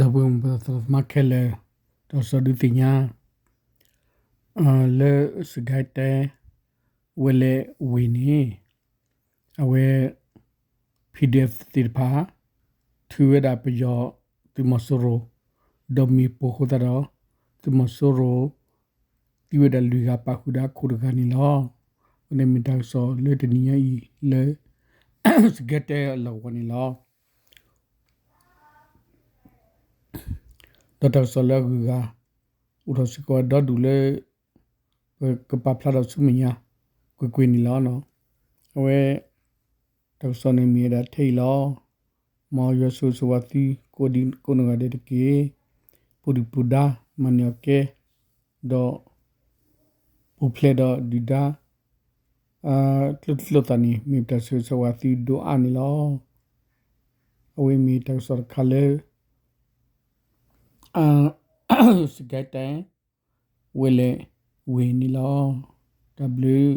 ဒီပုၢ်ဝဲၢ်မိၢ်ပၢ်သရၣ်သမါခဲလၢာ်, တၢ်ကစီၣ်ဒုးသ့ၣ်ညါ လၢစကဲတဲ ဝဲလဲၣ်ဝ့ၢ်န့ၣ် အဝဲ P D F သ့ၣ်တဖၣ် ထုးဝဲဒၣ်ပယီၤသုးမီၤစိရိၤ ဒီးမ့ၣ်ပိၢ်အဃိသတးဒီး သုးမီၤစိရိၤ သံဝဲဒၣ်လွံၢ်ဂၤ ပာ်ဃုာ်ဒီးအခိၣ်တဂၤန့ၣ်လီၤ. အဝဲန့ၣ်မ့ၢ်တၢ်ကစီၣ်လၢတနံၤညါအံၤလၢ စကဲတဲအလီၢ်ကဝီၤန့ၣ်လီၤ. ဒီးတၢ်ကစီၣ်လၢအဂုၤအဂၤ အိၣ်ထီၣ်စ့ၢ်ကီးဝဲဒီဒူၣ်လၢ ပကပာ်ဖျါထီၣ်ဆူမဲာ်ညါ ကွ့ၢ်ကွ့ၢ်န့ၣ်လီၤ. အဝဲ တၢ်ကစီၣ်န့ၣ်မ့ၢ်ဝဲဒၣ်ထဲအံၤလီၤ. မ်ယွၤဆိၣ်ဂ့ၤဆိၣ်ဝါသုကိးဒံကိးနီၢ်ဂၤဒဲးတက့ၢ်. ပူၤဒုၣ်ပူၤဒါ မၤန့ၢ်အီၤကဲ ဒီး ပူၤဖျဲးဒီးဒုၣ်ဒါ ကျိချံကျိသၣ်န့ၣ် မ့ၢ်ပတၢ်ဆိၣ်ဂ့ၤဆိၣ်ဝါသုဒိၣ်အါန့ၣ်လီၤ. အဝဲမ့ၢ်တၢ်ကစီၣ်တခါလၢ စကဲတဲ ဝဲလဲၣ်ဝ့ၢ်န့ၣ်လီၤ. တၢ်ဘျုး